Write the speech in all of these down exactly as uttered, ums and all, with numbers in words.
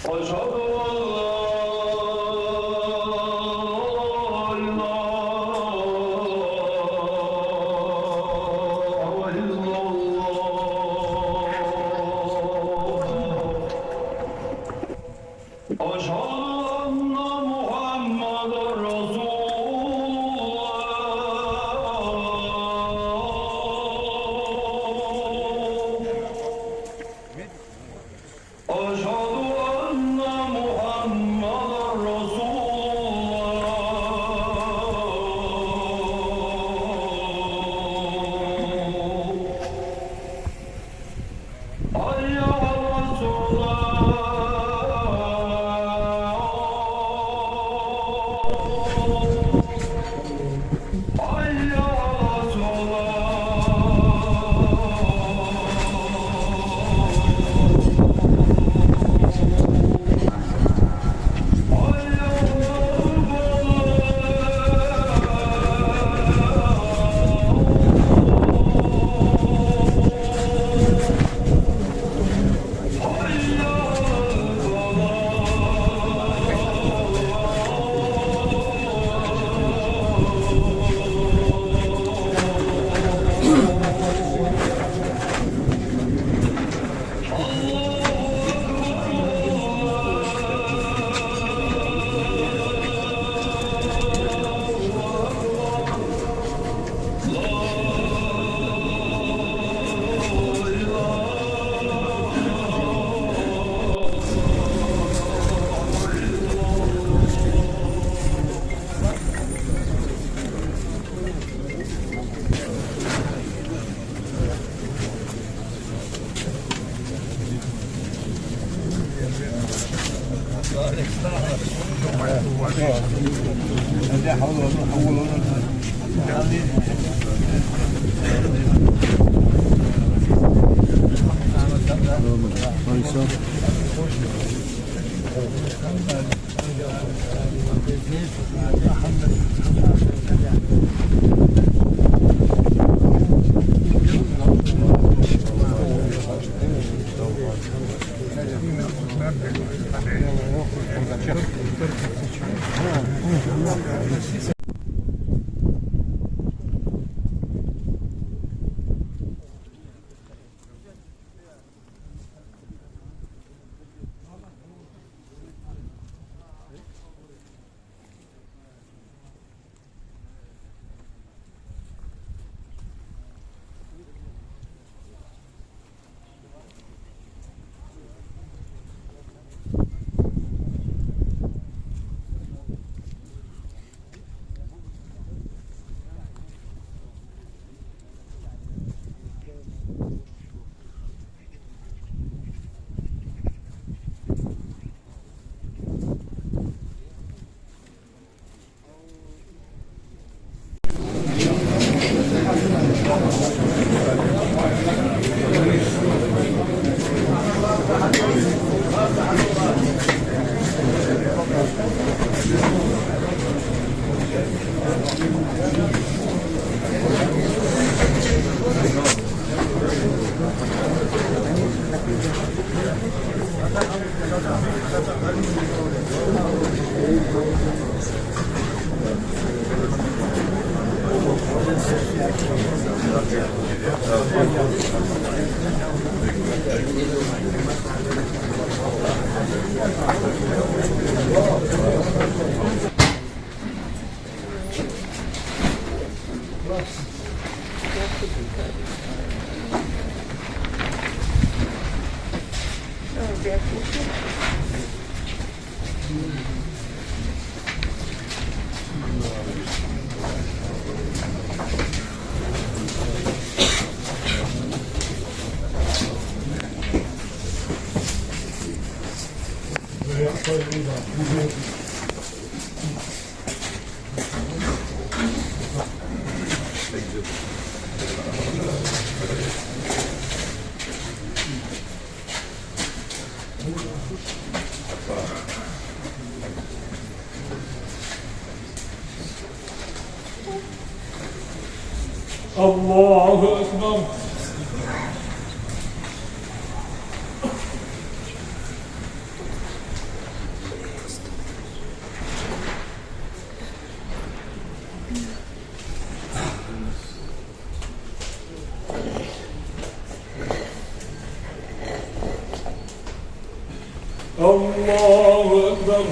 أشهد أن لا إله إلا الله. أشهد أن محمدا رسول الله. أشهد أن محمدا رسول الله. حي على الصلاة. حي على الصلاة. حي على الفلاح. الله أكبر. الله أكبر.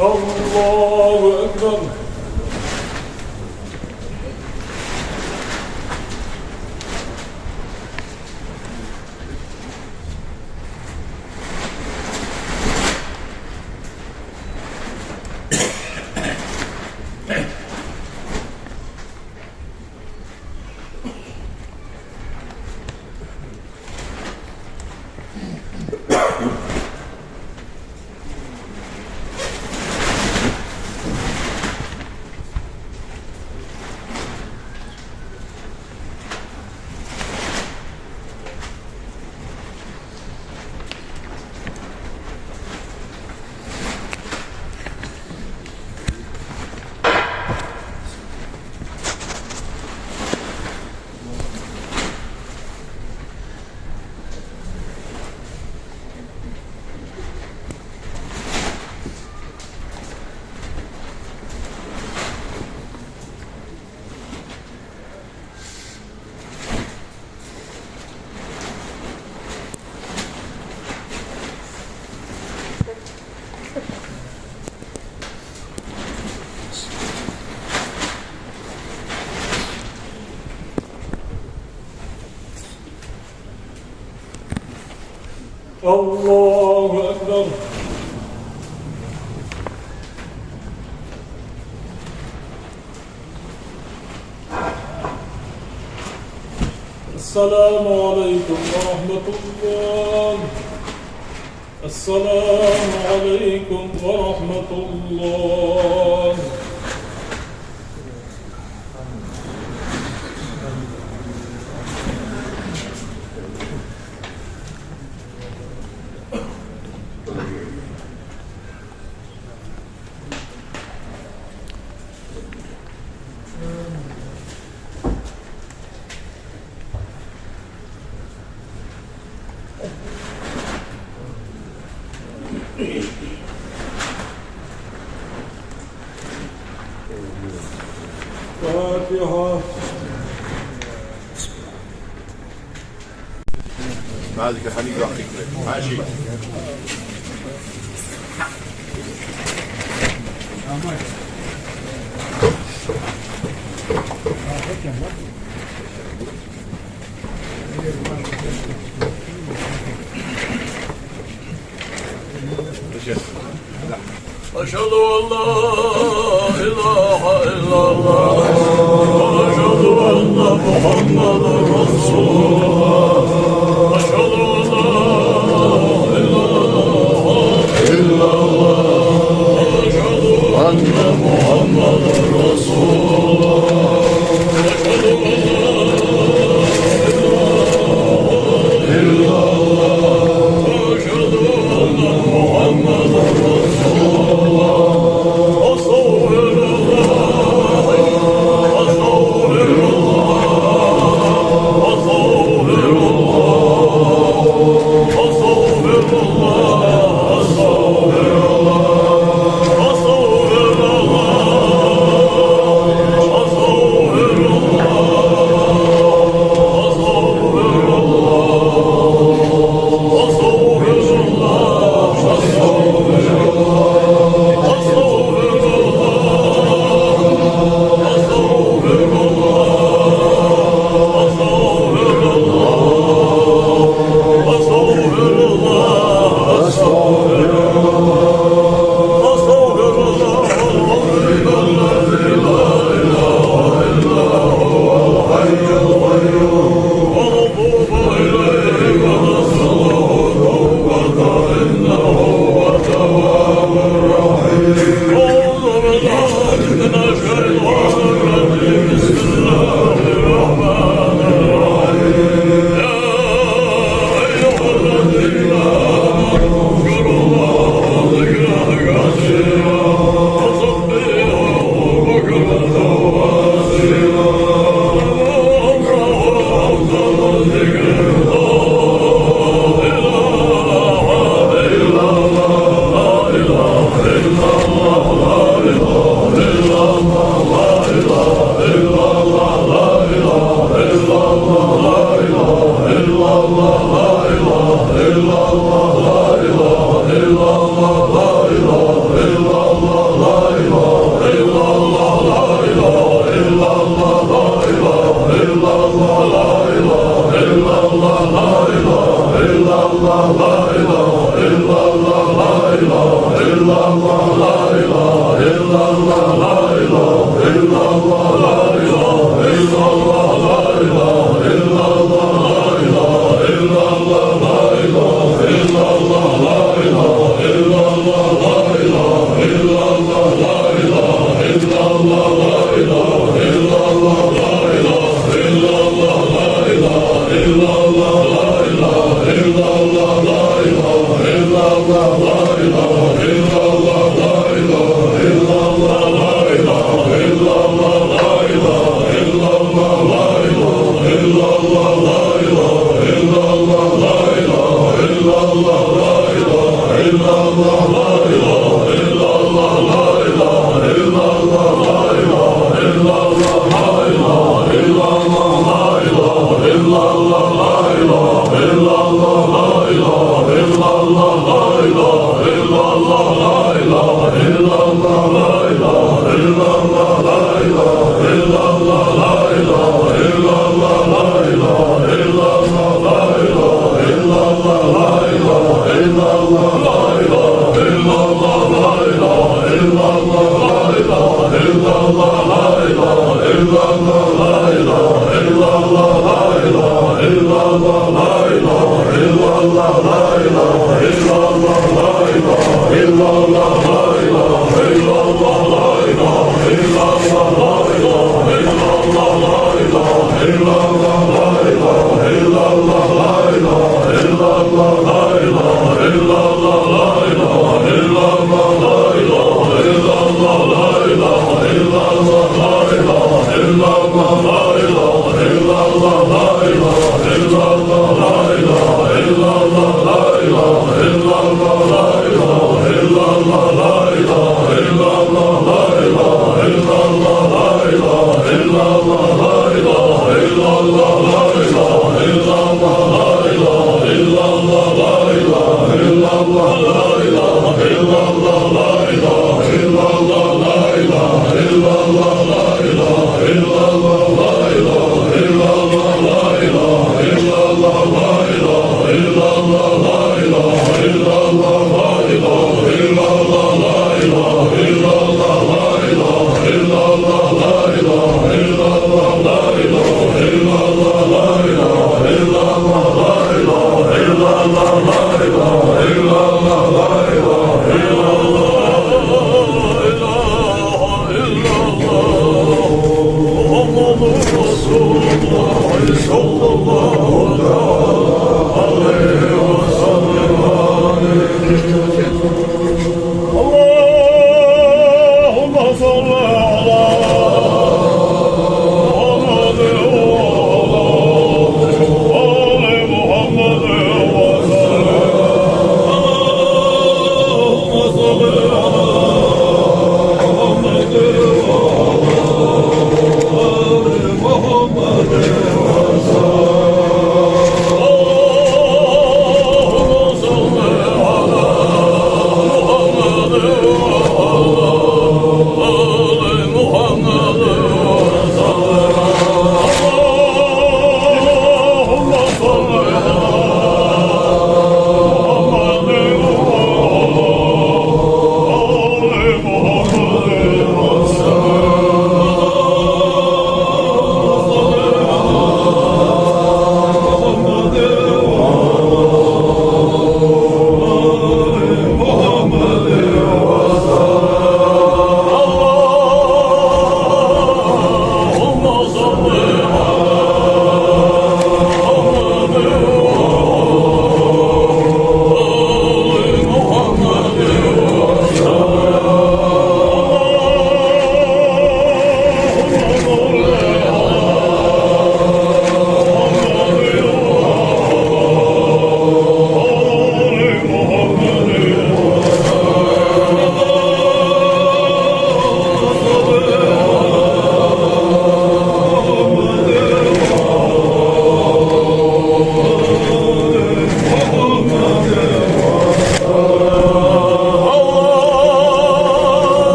الله أكبر. الله أكبر. السلام عليكم ورحمة الله. السلام عليكم ورحمة الله. الفاتحة. مالك الحميد رحمك الله. ماشي. أشهد أن لا إله إلا الله، وأشهد أن محمدا رسول الله. أشهد أن لا إله إلا الله، وأشهد أن محمدا رسول الله. أشهد أن لا إله إلا الله، وأشهد أن محمدا رسول الله. أستغفر الله، أستغفر الله، أستغفر الله، أستغفر الله، أستغفر الله.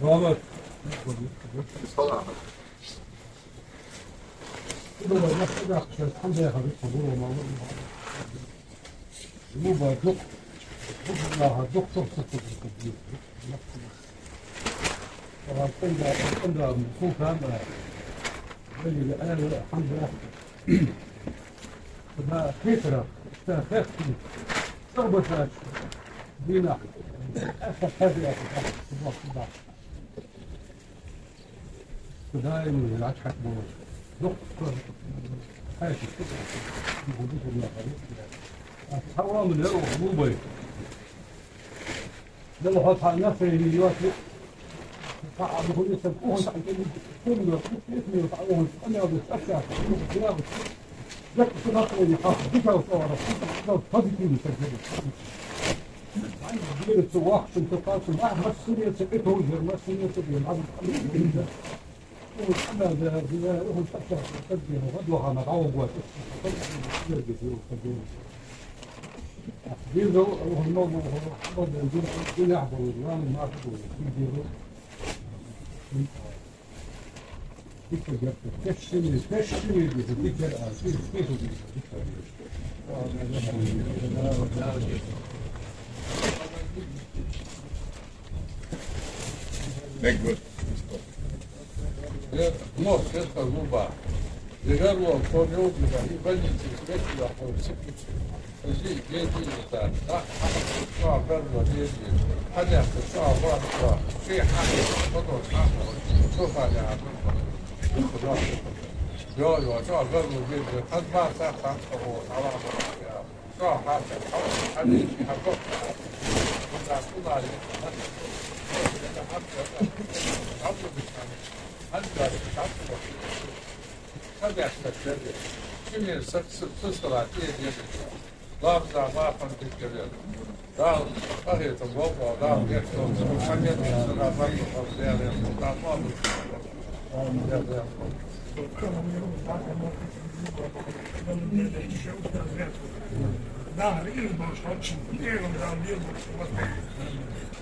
Робот. Даим рач хьакбо. Дукха хьаьший. Хьавам лер ву бай. Дала хьо цхьа настроение йоацаш, цхьа а духу нисаг, ухун цхьа кӀели, кумга, кухнес мел цхьа ухун къамаьл деш, цхьа цхьа, ухун цхьа. Дакка цу настроение хьалха, дикал цӀагӀара, цхьа цхьа позитивный саг дерг. Дера цу вахтан, цу кхача, ма-, массане ца кхетавжар, массане ца бе, ма-, Ухун къамаьл да, да, ухун цхьа цхьа, цхьа цхьа, гӀадвахана, гӀавгват. Дезал, ухун мо, ухун хабар да, дин, дин яхь болу, лан, ма хабар, дин. Э, ну, честно, ну, ба. Дигар ло, кор ёлга, и больница, и скачки, а, кор сыпется. Зи, дети, это, да, а, что, а, верно, дети. Понятно, что, а, вот, что. Ши, а, потом, а, вот, что, а, да, а, вот, вот. Йо, йо, что, а, верно, дети. Хазма, са, са, са, вот, а, вот, вот, я. Дагар ийрбаш хьалчун, дегӀан Дала лелабеш вац.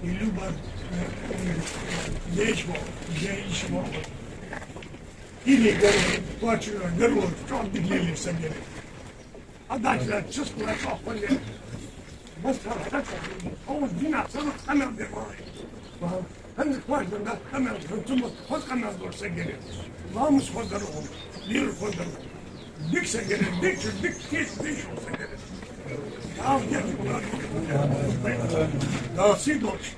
И любар, э, деш вол, деш вол. Или гар-, кхоачара гарло чӀоагӀа дика лелаеш саг герга. А дальше чувствуешь, что хуйня. Масхара хӀанз дина сага къамаьл дергда. ХӀанз кхоачара да къамаьл, хӀанз цу мо хоза къамаьл деш саг герга. Ламаз хоза дар хьона, лир хоза дар хьона. Дика саг герга, дика чу, дика кийча, дика саг герга. Дала деш хьона. Дала сий долча.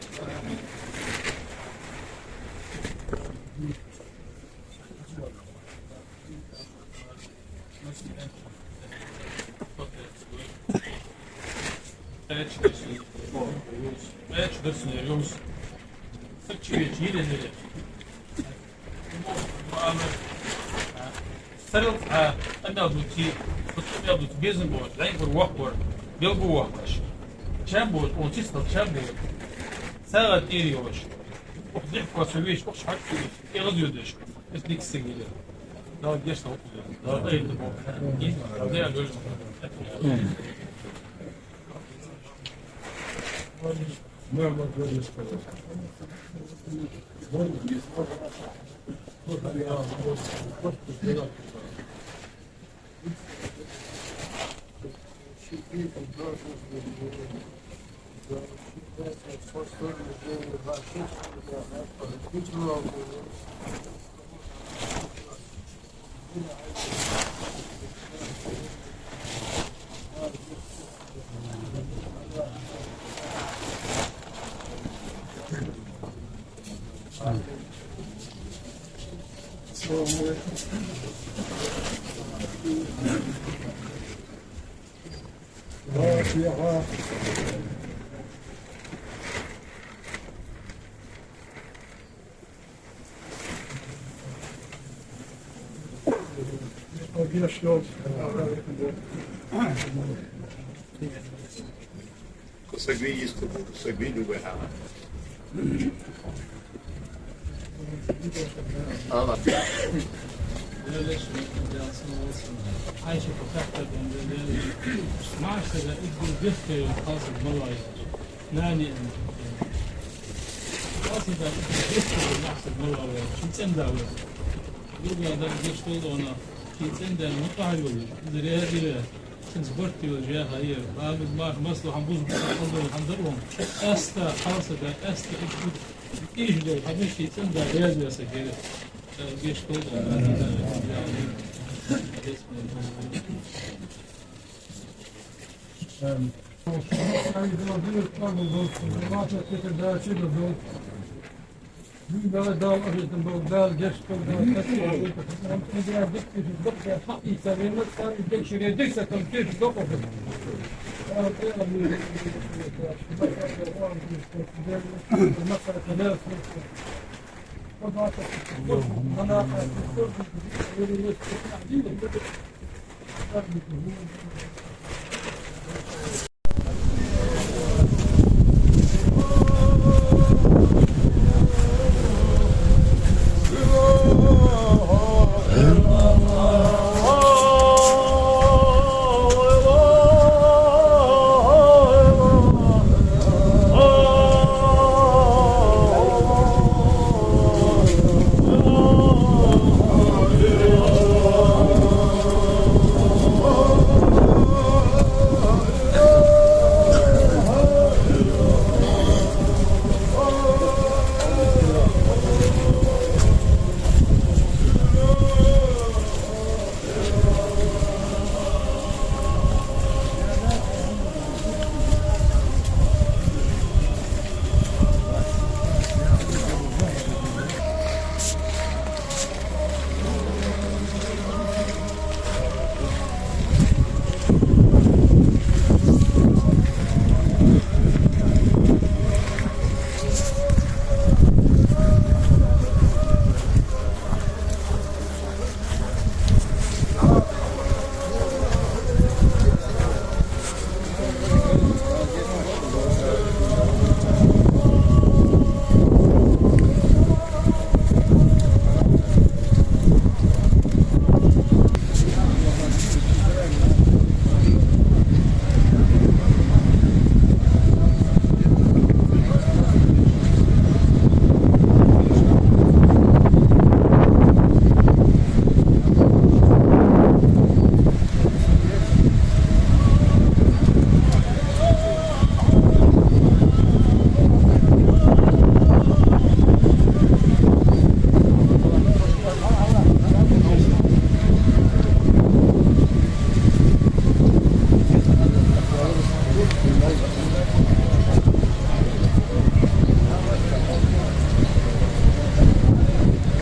Эчдерсинер юлс. Эчдерсинер юлс. Саг чу веча йиъ дар. Сарел, а, къамаьл дувций, хӀанз къамаьл дувций безам болаш, зӀамига вар, воккха вар, белгалвоаккхаш. Чам болаш, он чистал чам болаш. СагӀа тӀера йолаш. Укх дехьа кхоачаш веш, укх хьакъ веш, кӀезига йодаш. Из дика саг герга. Дала гешт долда. Дала къайле болба. Дала гешт долда. Саг вий йист, саг вий любой хӀама. Алла. Хьайша, по факту, маша, да, и гурбехте, халса, малая. Нани. Асида, дехкара нахса малаве, ший цӀен-да вар. Юга дар гешт долда вайна, ший цӀен-да вар, мутӀахьар волаш, из раьза ве, цунца барт йолаш яха ер. Амин, мах, масло, хьан буз, буз, хьан дар вон. Аста, халса да, аста, иш буд, иш дол, хьан ший цӀен-да раьза ве са гере. Гешт долда. Амин.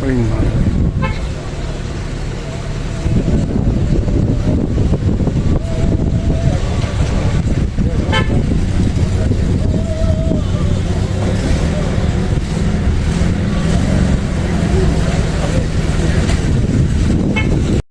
Ой,